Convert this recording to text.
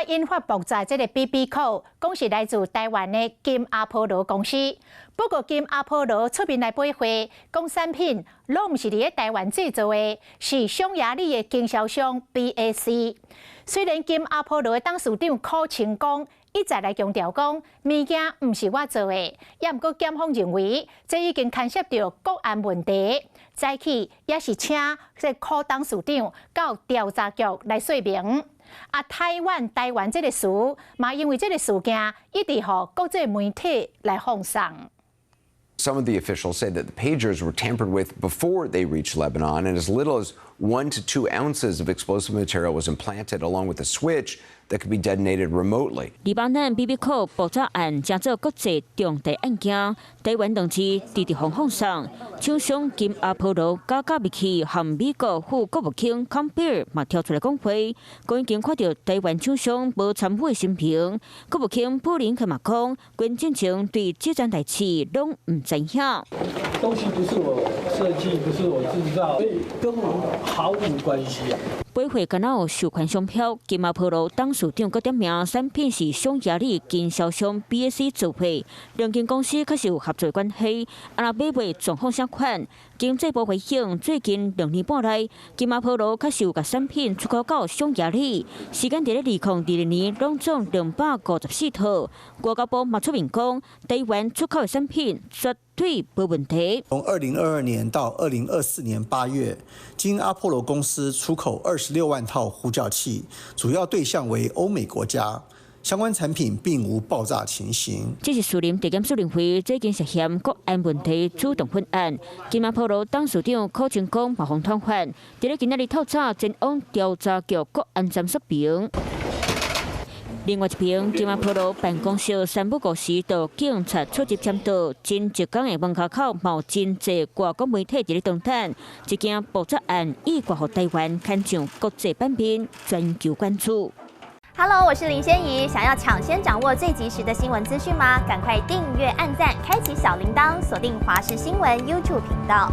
引發爆炸這个 BB call，講是來自台灣的金阿波羅公司。不過金阿波羅出面來駁話，講產品攏毋是佇咧台灣製造的，是匈牙利的經銷商 BAC。雖然金阿波羅的董事長柯清光一再來強調講，物件毋是我做的，也毋過檢方認為這已經牽涉著國安問題，早起也是請這柯董事長到調查局來說明。啊，台灣台灣這个詞，嘛因為這个事件一直予國際媒體來放送。 Some of the officials say that the pagers were tampered with before they reached Lebanon, and as little as 1 to 2 ounces of explosive material was implanted along with a switch that could be detonated remotely. 黎巴嫩 BB call 爆炸案成做國際重大案件，台灣兩字直直予放送，廠商金阿波羅加加密器和美國副國務卿坎貝爾嘛跳出來講話，講已經看著台灣廠商無參與的聲明。國務卿布林肯嘛講，軍進前對這件代誌攏毋知影。東西不是我設計，不是我製造，所以跟我毫無關係啊。駁話敢若有授權商標，金阿波羅董事長閣點名產品是匈牙利經銷商 BAC 做貨，兩間公司確實有合作關係。啊，若買賣狀況啥款？經濟部回應，最近2年半內，金阿波羅確實有共產品出口到匈牙利，時間佇咧2022年，攏總254套。外交部嘛出面講，台灣出口的產品絕對無問題。從2022年到2024年8月，經阿波羅公司出口26萬套呼叫器，主要對象為歐美國家。相關產品並無爆炸情形。這是士林地檢署認為這件涉嫌國安問題，主動分案。金阿波羅董事長柯清光嘛予傳喚，佇咧今仔日透早前往調查局國安站說明。另外一邊，金阿波羅辦公室三不五時就警察出入簽到，真濟工的門跤口嘛真濟外國媒體佇咧等等。這件爆炸案意外予台灣牽上國際版面，全球關注。 Hello，我是林仙怡。想要搶先掌握最及時的新聞資訊嗎？趕快訂閱、按讚、開啟小鈴鐺，鎖定華視新聞 YouTube 頻道。